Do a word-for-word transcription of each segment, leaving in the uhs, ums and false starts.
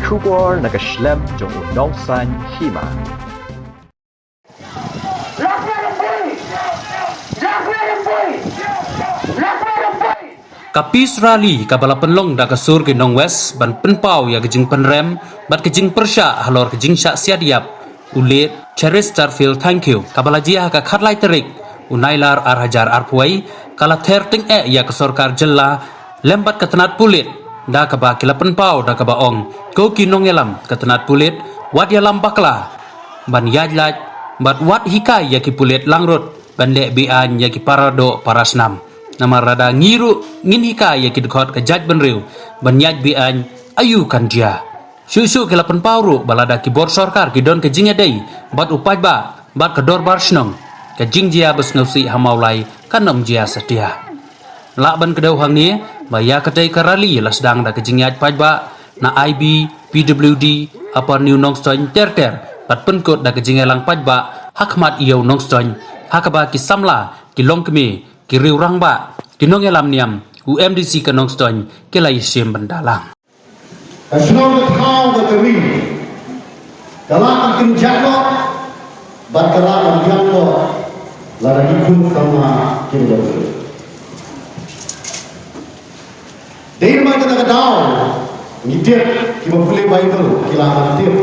Khubor na ka shlem jong u nongsan hima. Ka Peace Rally kaba la pynlong da ka sur ki nong West ban pynpaw ïa ka jingpynrem bad ka jingpyrshah halor ka jingshah siat ïap u late Cheristerfield Thangkhiew kaba la jia ha ka khatlai tarik u Nailar ar hajar arphew wei, ka la ther tyngeh ïa ka sorkar jylla lem bad ka tnat pulit da kaba ki la pynpaw da kaba ong ko ki nongïalam ka tnat pulit wat ïalam bakla ban ïaid lait bad wat hikai ïa ki pulit langrut ban leh be-aiñ ïa ki para doh para snam. Namar lada ngi ruh ngin hikai ïa ki dkhot ka jaitbynriew ban ïaid be-aiñ, aïu kan jia? Shuh shuh ki la pynpaw ruh ba lada ki bor sorkar ki don ka jingïadei bad u paidbah bad ka dorbar shnong, ka jingjia ba sngewsih ha Mawlai kan ym jia satia. Lah ban kdew hangne ba ïa katei ka rally la sdang da ka jingïaid paidbah na I B, P W D, Upper New Nongstoiñ ter ter bad pynkut da ka jingïalang paidbah ha khmat ïew Nongstoiñ ha kaba ki samla, ki longkmie, ki riew rangbah, ki nongïalam niam, u M D C ka Nongstoiñ ki la ïashim bynta lang. Ka shnong ka thaw ka ri ka lah ban kynjah noh bad ka lah ban ïap noh lada ki khun samla kim don. Dei namar kata ka daw ngi tip, kiba pule Baibl ki la ban tip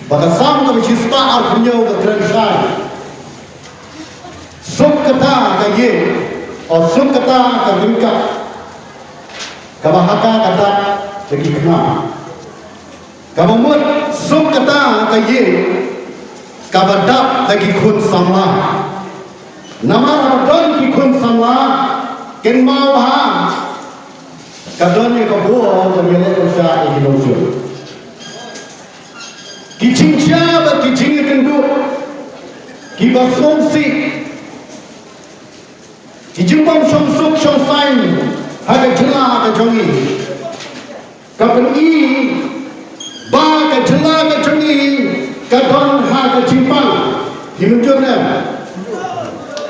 ba ka Salm kaba shispah arphew hynñiew ka kren shai: Suk kata ka ïing, o suk kata ka ryngkat kaba ha ka ka dap da ki khnam. Kaba mut suk kata ka ïing kaba dap da ki khun samla. Namar haba don ki khun samla, kynmaw bha, ka don ïa ka bor ban ïaleh pyrshah ïa ki nongshun. Ki jingjia bad ki jingïakynduh kiba sngewsih, ki jingbym shong suk shong saiñ ha ka jylla ka jong ngi. Ka pyni ba ka jylla ka jong ngi ka don ha ka jingpang. Ngi mynjur ne?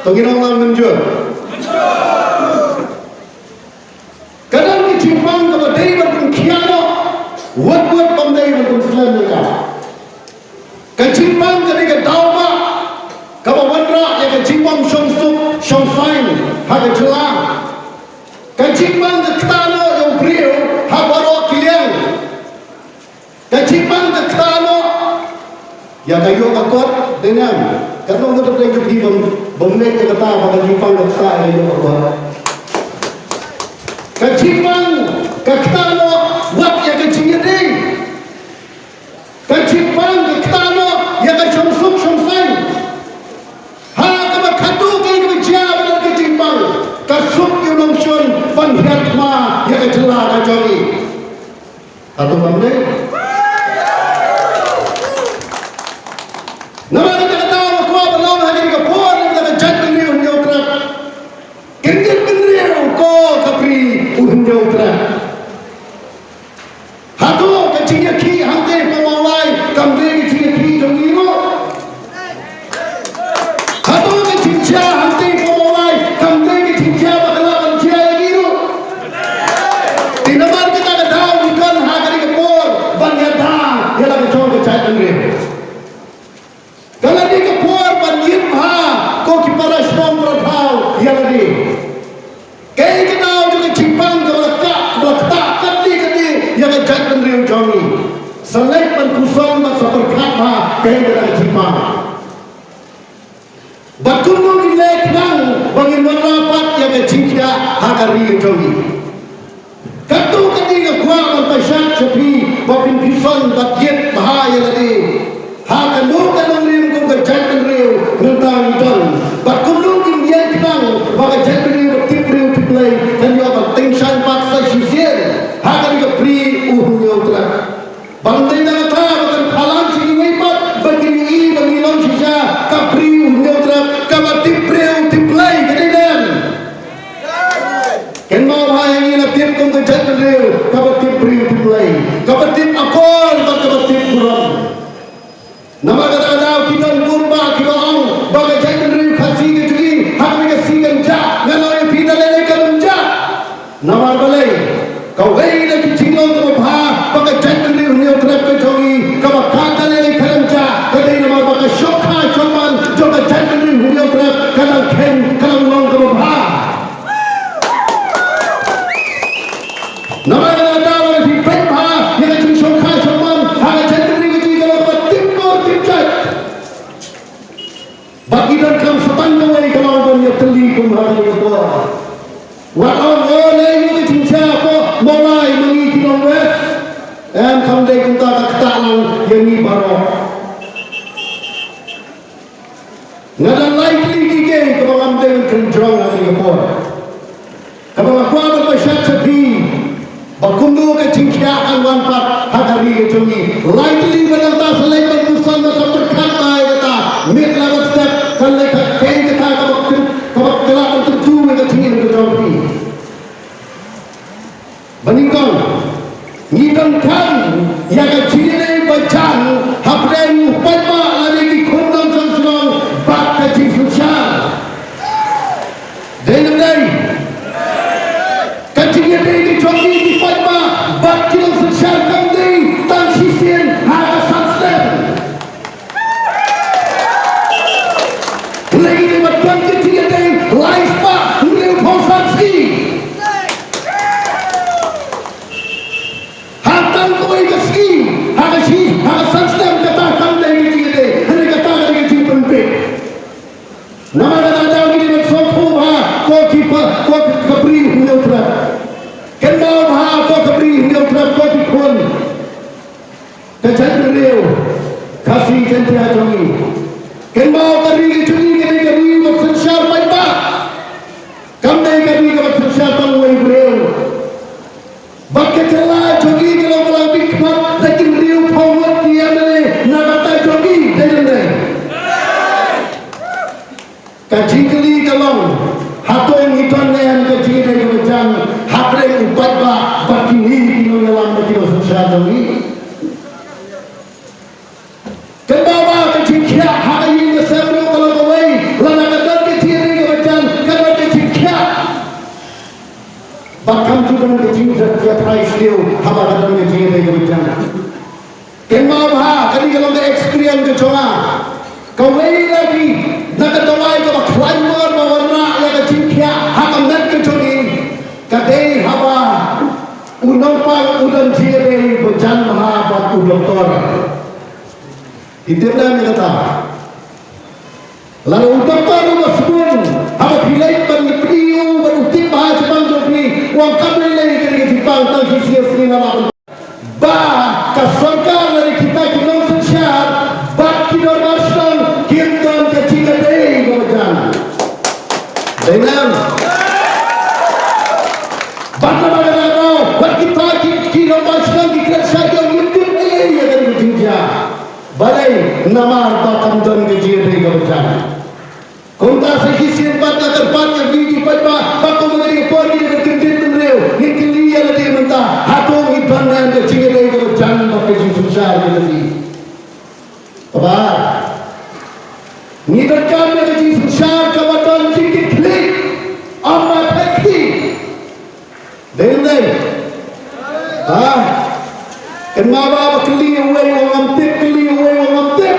To ngin ong lang mynjur. Ka don ka jingpang kaba dei ban pynkhiah noh, wut wut bym dei ban pynslem ïa ka. Ka jingpang ka dei ka daw ba kaba wanrah ïa ka jingbym shong suk shong saiñ ha ka jylla. Ka jingpang ka ktah noh ïa u briew ha baroh ki liang. Ka jingpang ka ktah noh ïa ka ïoh ka kot, dei ne em? Katno ngut dei ka phi bym, bym leh ïa kata ba ka jingpang ka ktah ïa ka ïoh ka kot. Ka jingpang ka ktah noh wat ïa ka jingïadei. Ka jingpang ka ktah noh ïa ka shong suk shong saiñ. Ha kaba khatduh kaei kaba jia bad ka jingpang, ka suk ïa u nongshun ban hiar thma ïa ka jylla ka jong ngi. Hato kam dei? Namar kata ka daw nga kwah ban ong ha kane ka por, namar ka jaitbynriew Hynñiewtrep, ka jaitbynriew ko ka Bri u Hynñiewtrep. Hato ka jingïakhih hangtei ha Mawlai kam dei ka jingïakhih jong ngi ruh? Hato ka jingjia hangtei ha Mawlai kam dei ka jingjia ba ka lah ban jia ïa ngi ruh? Te namar kata ka daw ngi don ha kane ka por ban ïada ïa la ka jong ka jaitbynriew. Ka la dei ka por ban ïit bha ko ki para shnong para thaw ïa lade. Kaei ka daw jong ka jingpang kaba la ktah, kaba la ktah katne katne ïa ka jaitbynriew jong ngi. Sa leit ban puson bad sa pyrkhat bha kaei ka daw ka jingpang. Bad kumno ngin leh khnang ba ngin wanrah pat ïa ka jingkhiah ha ka ri ka jong ngi. Katto katne nga kwah ban pynshai sha phi ba phin pynsan bad ïit bha ïa lade ha kano kano rim kum ka jaitbynriew mynta ngi don. Bad kumno ngin ïeng khnang ba ka jaitbynriew ka tip briew tip Blei kan ïoh ban tyngshaiñ pat sa shisien ha kane ka Bri u Hynñiewtrep. Ban dei na kata ba kan phalang sha kiwei pat ba kin ïohi ba ngi long shisha ka Bri u Hynñiewtrep kaba tip briew tip Blei, ka dei ne em? Kynmaw bha ïa ngi, la tip kum ka jaitbynriew kaba tip briew tip Blei, kaba tip akor bad kaba tip burom. Namar kata ka daw ki don bun bah kiba ong ba ka jaitbynriew Khasi ka Kam dei kumta ka ktah lang ïa ngi baroh. Nga don lai tylli ki kiei kaba ngam dei ban kynjrong ha kane ka por. Kaba nga kwah ban pynshai sha phi ba kumno ka jingkhiah kan wan pat ha ka ri ka jong ngi. Lai tylli ba nangta sa leit ban pynsan ba ka pyrkhat ai kata. Miet la ba step kan leit ka keng kata kaba kyn-, kaba kylla ban kyntu ïa ka jingim ka jong phi. Ba nyngkong, ngi donkam ïa ka jingïadei ba jan hapdeng u paidbah lane ki khun nongshong shnong bad ka jingsynshar. Dei ne em dei? Ka jingïadei ka jong ngi ki paidbah bad ki nongsynshar kam dei tang shisien ha ka san snem. Lei ngi dei ban don ka jingïadei lai spah hynriewphew san sngi. Ha tang kawei ka sngi, ha ka shi, ha ka san snem kata kam dei ka jingïadei, hynrei kata ka dei ka jingpynbeit. Namar kata ka daw ngi dei ban sngewthuh bha ko ki pa, ko ka Bri Hynñiewtrep. Kynmaw bha ko ka Bri Hynñiewtrep ko ki khun. Ka jaitbynriew Khasi Jaiñtia jong ngi. Kynmaw ka ri ka jong ngi ka dei ka ri ba synshar paidbah. Kam dei ka ri kaba synshar tang uwei u briew. Bad ka jylla jong ngi ka long ka la bit khmat da ki hynriewphew ngut ki M L A na ka bynta jong ngi, dei ne em dei? Ka jingkylli ka long, hato ngi don ne em ka jingïadei kaba jan hapdeng u paidbah bad kine ki nongïalam bad ki nongsynshar jong ngi? Kynmaw ba ka jingkhiah ha ka ïing ka sem ruh ka long kawei, lada ka don ka jingïadei kaba jan, ka don ka jingkhiah. Bad kam ju don ka jingkhiah trai sniew haba ka don ka jingïadei kaba jan. Kynmaw bha, kane ka long ka experience ka jong nga. Kawei na ki, na ka dawai kaba khlaiñ mor ba wanrah ïa ka jingkhiah ha ka met ka jong ngi. Ka dei haba u nongpang u don jingïadei ba jan bha bad u doktor. Phi tip ne em ïa kata? Lada u doktor u ba sbun, haba phi leit ban ïa phi u, ban u tip bha shaphang jong phi, u ong kam lei lei kane ka jingpang tang shi sngi shi sngi nga lah ban. Ba ka sorkar lane kita ki nongsynshar bad ki dorbar shnong kim don ka jingïadei kaba jan. Dei ne em? Bad namar kata ka daw, bad kita ki, ki dorbar shnong ki kren sha ki ong ngim tip ei ei ïa kane ka jingjia. Balei? Namar ba kam don ka jingïadei kaba jan. Kumta sa shisien pat nga kyrpad ïa phi ki paidbah, ba kum kane ka por ngi dei ban kyndit bynriew, ngin kylli ïa lade mynta, hato ngi don ne em ka jingïadei kaba jan bad ka jingsynshar jong ngi? Kaba ar, ngi donkam ïa ka jingsynshar kaba don jingkitkhlieh, ym ma phet khlieh. Dei ne em dei? Ha? Kynmaw ba, ba kylli uwei u ong ngam tip, kylli uwei u ong ngam tip.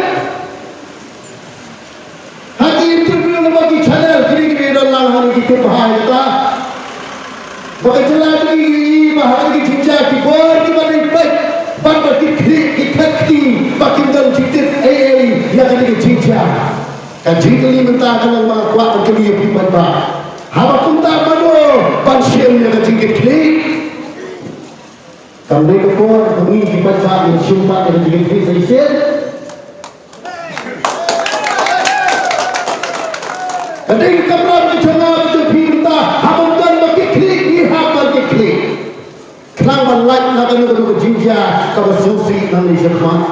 Ha ki interview na ba ki channel, kine kiba don lang ha ki tip bha ïa kata. Ba ka jylla jong ngi, ba ha ki jingjia ki bor kiba dei peit, bad ba ki khlieh, ki khet kti, ba kim don jingtip ei ei ïa kane ka jingjia. Ka jingkylli mynta ka long ba nga kwah ban kylli ïa phi paidbah. Haba kumta mano ban shim ïa ka jingkitkhlieh? Kam dei ka por ba ngi ki paidbah ngin shim pat ïa ka jingkitkhlieh sa shisien? Ka dei ka kamram ka jong nga ka jong phi mynta, haba ym don ba kitkhlieh ngi hap ban kitkhlieh. Khnang ban lait na kano kano ka jingjia kaba sngewsih nangne shakhmat.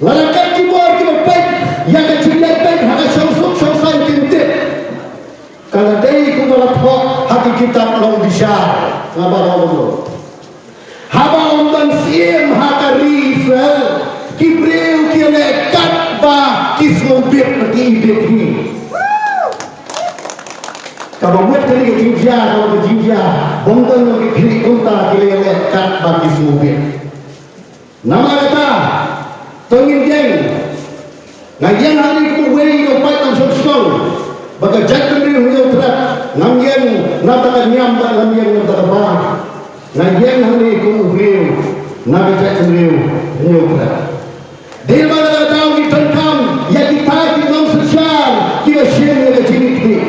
Lada kat ki bor kiba peit ïa ka jingïapeit ha ka shongsuk shongsaiñ kin tip. Ka la dei kumba la thoh ha ki kitab long bishar. Nga ba long kumno? Haba ym don syiem ha ka ri Israel, ki briew ki leh katba ki sngewbit, ki ibit hi. Kaba mut kane ka jingjia, kaba ka jingjia, ba ym don ki khlieh kumta ki leh katba ki sngewbit. Namar kata, to ngin ïeng. Nga ïeng hangne kum uwei u paid nongshong shnong. Ba ka jaitbynriew Hynñiewtrep. Ngam ïeng na kata ka niam bad ngam ïeng na kata ka bar. Nga ïeng hangne kum u briew na ka jaitbynriew Hynñiewtrep. Dei ba kata ka daw ngi donkam ïa kita ki nongsynshar kiba shim ïa ka jingkitkhlieh.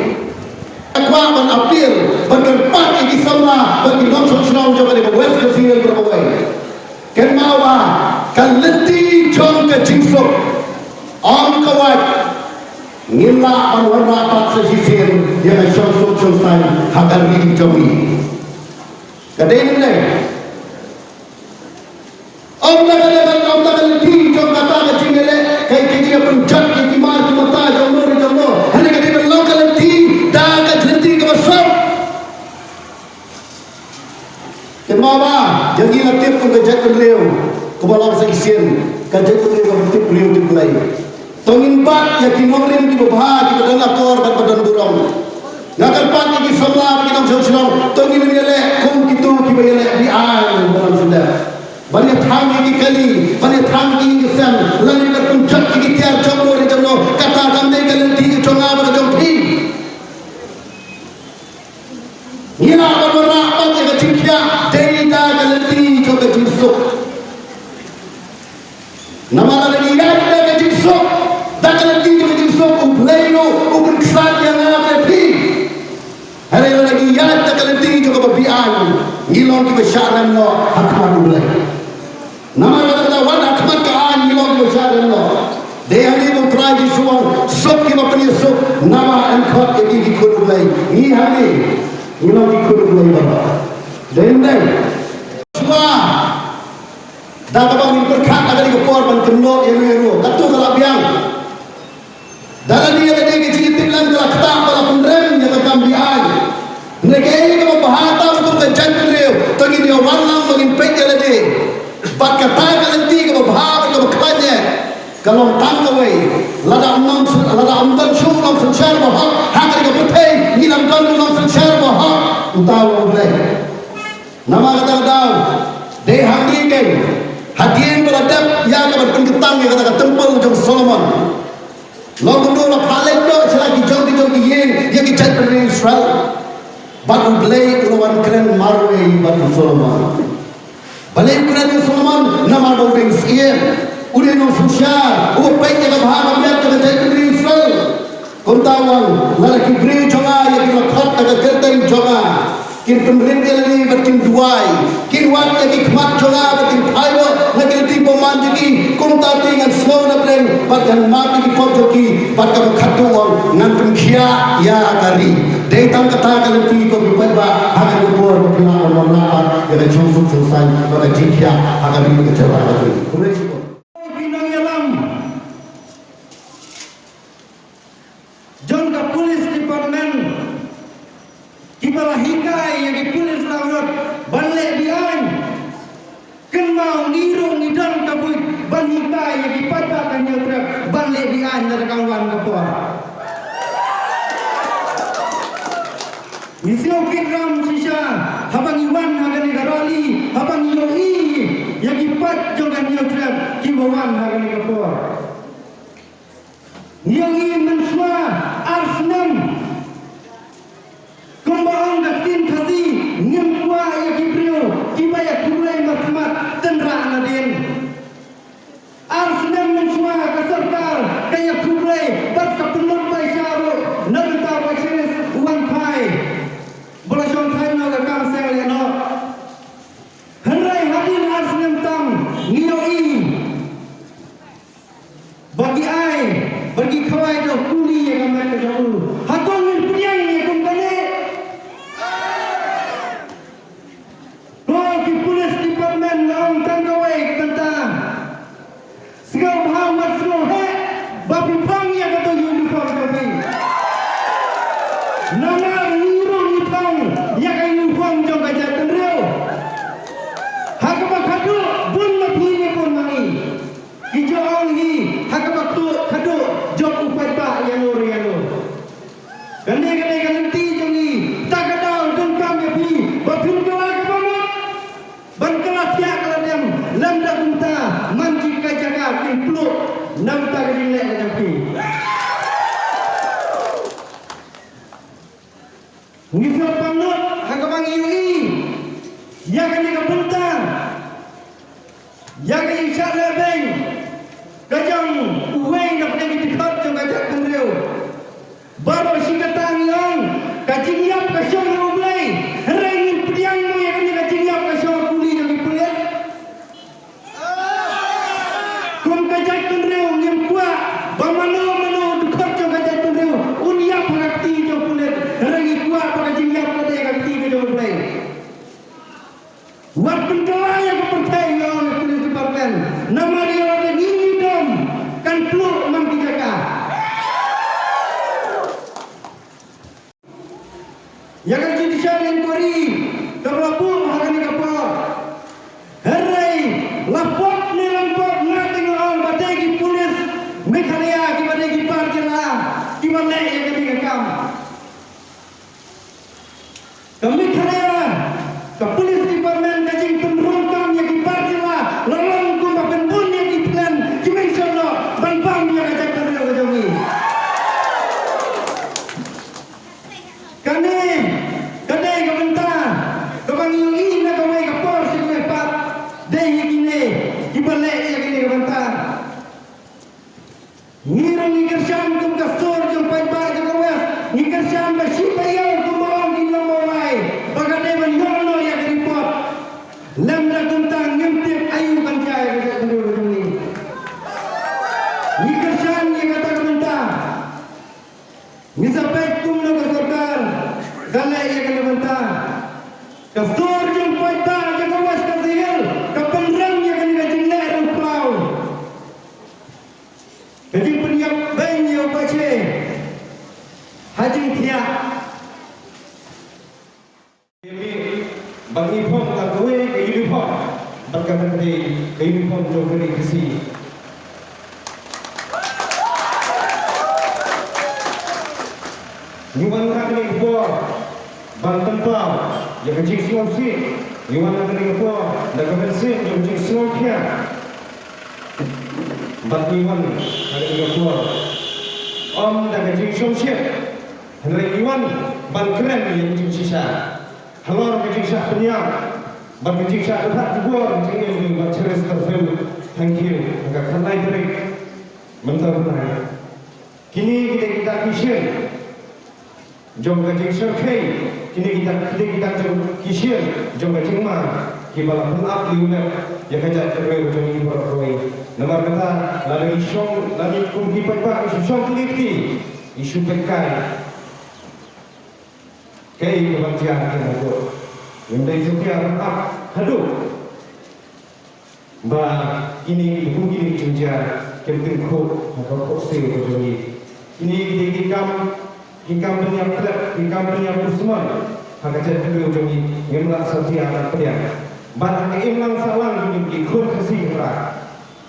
Nga kwah ban appeal, ban kyrpad ïa ki samla bad ki nongshong shnong jong ka West Khasi Hills, Ka lynti jong ka jingsuk, ong ka wat, ngin lah ban wanrah pat sa shisien ïa ka shongsuk shongsaiñ ha ka ri jong ngi. Ka dei ne em? Ym da ka lynti, ym da ka lynti jong kata ka jingïaleh, ka jingïapynjot ïa ki mar ki mata jong no jong no. Hynrei ka dei ban long ka lynti da ka lynti kaba suk. Kynmaw ba ïa ngi la tip kum ka jaitbynriew kaba long sa shisien, ka jaitbynriew kaba tip briew tip Blei. To ngin bat ïa ki nongrim kiba bha, kiba don akor bad ba don burom. Nga kyrpad ïa ki samla bad ki nongshong shnong, to ngin ym ïaleh kum kito kiba ïaleh beaiñ ba long shisha. Ban ïa thang ïa ki kali, ban ïa thang ïa ki ïing ki sem, lane ban pynjot ïa ki tiar jong no jong no, kata kam dei ka lynti ka jong nga bad ka jong phi. Ngi lah ban wanrah pat ïa ka jingkhiah dei da ka lynti jong ka jingsuk. Namar lada ngi ïaid da ka jingsuk, da ka lynti jong ka jingsuk, U Blei ruh u pynksat ïa nga bad ïa phi. Hynrei lada ngi ïaid da ka lynti jong kaba beaiñ, ngi long kiba shah rem noh ha khmat U Blei. Namar kata, wat ha khmat ka aiñ ngi long kiba shah rem noh. Dei hangne ba U Trai Jisu u ong, suk kiba pynïasuk, namar yn khot ïa ki ki khun U Blei. Ngi hangne ngi long ki khun U Blei baroh. Dei ne em? Shuwa da kaba ngin pyrkhat ha kane ka por ban kynnoh ïa no ïa no, katto ka la biang. Da lade lade ka jingïatiplem ka la ktah ba la pynrem ïa ka kam beaiñ. Hynrei kaei kaba bha tam kum ka jaitbynriew, to ngin ïa wan lang ba ngin peit ïa lade. Bad kata ka lynti kaba bha bad kaba khlaiñ eh ka long tang kawei. Lada ym nang, lada ym don shuh u nongsynshar ba hok ha kane ka pyrthei, ngin ym don u nongsynshar ba hok, uta u long U Blei. Namar kata ka daw, dei hangne keiñ, hadien ba la dep ïa ka ban pynkyntang ïa kata ka templ jong Solomon, long kumno la phah leit noh sha la ki jong ki jong ki ïing ïa ki jaitbynriew Israel. Bad U Blei u la wan kren marwei bad u Solomon. Balei u kren ïa u Solomon? Namar ba u dei u syiem, u dei u nongsynshar, u peit ïa ka bha ka miat jong ka jaitbynriew Israel. Kumta u ong, lada ki briew jong nga ïa ki la khot da ka kyrteng jong nga, kin pynrit ïa lade bad kin duwai, kin wad ïa ki khmat jong nga bad kin phai noh na ki lynti bymman jong ki, kumta te ngan sngew na pdeng bad ngan map ïa ki pop jong ki, bad kaba khatduh u ong, ngan pynkhiah ïa ka ri. Dei tang kata ka lynti, ko ki paidbah, ha kane ka por ba phi lah ban wanrah pat ïa ka jingsuk jingsaiñ bad ka jingkhiah ha ka ri bad ka jaitbynriew. Khublei shibun. Ki nongïalam jong ka police department kiba la hikai ïa ki police law ngut ban leh beaiñ. Kynmaw, ngi ruh ngi don ka buit ban hikai ïa ki paidbah ka Hynñiewtrep ban leh beaiñ lada ka wan ka por. Ngi sngewkit ram shisha haba ngi wan ha kane ka rally, haba ngi ïohi ïa ki paid jong ka Hynñiewtrep kiba wan ha kane ka por. Ngi ïohi mynshuwa ar snem. Kumba ong ka ktien Khasi, ngim kwah ïa ki briew kiba ïakhublei markhmat tynrah nadien. Ar snem mynshuwa ka sorkar ka ïakhublei bad ka pynlut paisa ruh na bynta Viceroy u Wanphai ba la shongthait noh ka kam seng lehnoh. Hynrei hadien ar snem tam ngi ïohi ba ki ai, ba ki khawai da kuli ïa ka met ka jong u. Hato ngin pdiang ïa kum kane? Ko ki police department, nga ong tang kawei ka bynta. Sngewbha wat sngewheh ba phi phong ïa kato uniform ka phi. Namar ngi ruh ngi phong ïa ka uniform jong ka jaitbynriew. Ha kaba khadduh bun ma phi ne bun ma ngi. Ki ju ong hi, ha kaba khadduh, khadduh jong u paidbah ïa no re ïa no. Kane, kane ka lynti jong ngi, ta ka daw donkam ïa phi ba phin kylla kaba mut, ban kylla thiah kylla dem, lymda kumta man ki ka jaka kin pluh na bynta ka jingleh ka jong phi. Ngi sngewpang lut ha kaba ngi ïohi ïa kane ka bynta, ïa ka jingshah lehbeiñ ka jong uwei na pdeng ki dkhot jong ka jaitbynriew. Baroh shi katta ngi ong ka jingïap ka shong ha U Blei. Hynrei ngin pdiang mo ïa kane ka jingïap ka shong ha kuli jong ki pulit? Wat pynkylla ïa ka pyrthei ïa ka police department. Namar ïa lada ngi ngi dom kan pluh man ki jaka. Ïa ka judicial inquiry kaba la buh ha kane ka por. Hynrei la pop ne lam pop nga te nga ong ba dei ki police Meghalaya kiba dei ki par jylla kiba leh ïa kane ka kam. Ka Meghalaya ka police department ka jingpynrung kam ïa ki par jylla la long kumba pynbun ïa ki plan ki menshoh noh ban bam ïa ka jaitbynriew ka jong ngi. Kane ka dei ka bynta kaba ngi ïohi na kawei ka por sha kawei pat. Dei ïa kine kiba leh ïa kane ka bynta. Ngi ruh ngi kyrshan kum ka sur jong paidbah jong ka West. Ngi kyrshan ba shi taïew kumba ong ki nongmawlai ba ka dei ban ïoh noh ïa ka report. Lymda kumta ngim tip aïu ban jia ïa ka jaitbynriew jong ngi. Ngi kyrshan ïa kata ka bynta. Ngi sa peit kumno ka sorkar ka leh ïa kane ka bynta. Ka sur jong paidbah jong ka West Khasi Hills ka pynrem ïa kane ka jingleh rangplaw. Ka jingpynïap beiñ ïa u Bah Che ha jingthiah. Ba ngi phong ka kawei ka uniform bad kata ka dei ka uniform jong ka Ri Khasi. Ngi wan ha kane ka por ban pynpaw ïa ka jingsngewsih. Ngi wan ha kane ka por da ka mynsiem jong ka jingsngewkhia. Bad ngi wan ha kane ka por ym da ka jingshongshit. Hynrei ngi wan ban kren ïa ka jingshisha halor ka jingshah pynïap bad ka jingshah dkhot jubor jong u Bah Chesterfield Thangkhiew ha ka khatlai tarik mynta u bnai. Kine ki dei kita ki shin jong ka jingshyrkhei, kine kita ki dei kita jong ki shin jong ka jingma kiba la pynap ïa u leh ïa ka jaitbynriew jong ngi baroh kawei. Namar kata lada ngi shong, lada ngi kum ki paidbah ngi shu shong kine ki, ngi shu peit kai. Kaei kaban jia ha kine haduh. Ngim dei satia ban ap haduh ba kine ki, kum kine ki jingjia kim kynthup ha ka khohsiew ka jong ngi. Kine ki dei ki kam, ki kam pynïap tlep, ki kam pynïap dusmon ha ka jaitbynriew jong ngi. Ngim lah satia ban pdiang. Bad ha ka imlang sahlang jong ngi ki khun Khasi Khynrah,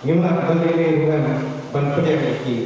ngim lah ban leh leh ruh em ban pdiang ïa ki.